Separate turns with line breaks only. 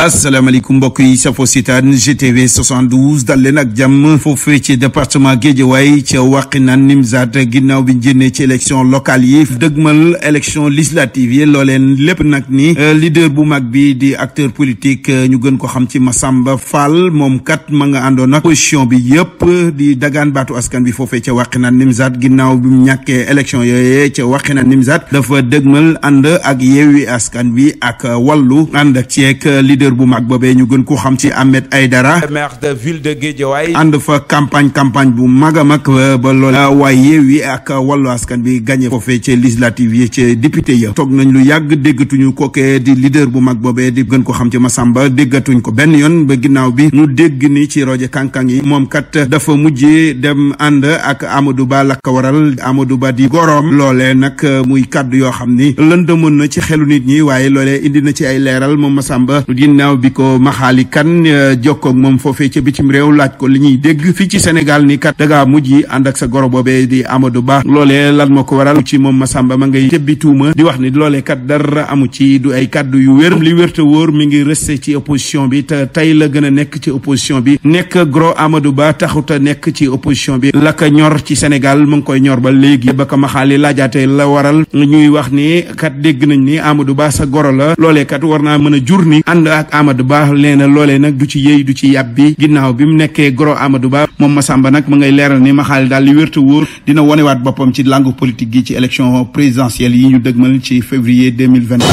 asalaamaaleykum mbokk yi safo sitaan GTV 72 dal leen ak jàmm foofee ci département Guédiawaye ca Wakhinane Nimzatt ginnaaw bi ñu génnee ci élection locale yi dëgmal élection législative yi looleen lépp nag ni leader bu mag bi di acteur politique ñu gën ko xam ci Massamba Fall moom kat ma nga àndoon ak position bi yëpp di dagaan baatu askan bi foofee ca Wakhinane Nimzatt ginnaaw bi mu ñàkkee élection yooyee ca Wakhinane Nimzatt dafa dëgmal ànd ak Yewwi Askan Wi ak Wallu ànd ak ceek leader bu mag boobee ñu gën ko xam ci Ahmed Aïdara,
maire de ville de Guédiawaye,
ànd fa campagne bu mag a mag ba lool waaye Yewwi ak Wallu Askan bi gagné foofee ci législative yi ci député ya toog nañ lu yàgg déggatuñu kookee di leader bu mag boobee di gën ko xam ci Massamba déggatuñ ko benn yoon ba ginnaaw bi ñu dégg ni ci roje kankang yi moom kat dafa mujjee dem ànd ak Amadou Ba la ko waral Amadou Ba di goroom loolee nag muy kaddu yoo xam ni lëndëmoon na ci xelu nit ñi waaye loolee indi na ci ay leeral moom Massamba ginnaaw bi ko maxaali kan jokkoog moom foofee ca bitim réew laaj ko li ñuy dégg fii ci Sénégal ni kat dangaa mujj ànd ak sa goro boobee di Amadou Ba loolee lan moo ko waral ci moom Massamba ma ngay tebbi tuuma di wax ni loolee kat dara amu ci du ay kaddu yu wér li wér te wóor mi ngi resté ci opposition bi te tey la gën a nekk ci opposition bi nekk goro Amadou Ba taxuta nekk ci opposition bi la ko ñor ci Sénégal mu ngi koy ñor ba léegi ba ko maxaali laajaate la waral ñuy wax ni kat dégg nañ ni Amadou Ba sa goro la loolee kat war naa mën a jur ni ànd ak Amadou Ba lee na loolee nag du ci yëy du ci yàbbi ginnaaw bi mu nekkee goro Amadou Ba moom Massamba nag ma ngay leeral ni maxaali daal li wér te wóor dina wonewaat boppam ci langue politique gi ci élection présidentielle yi ñu dëgmal ci février 2024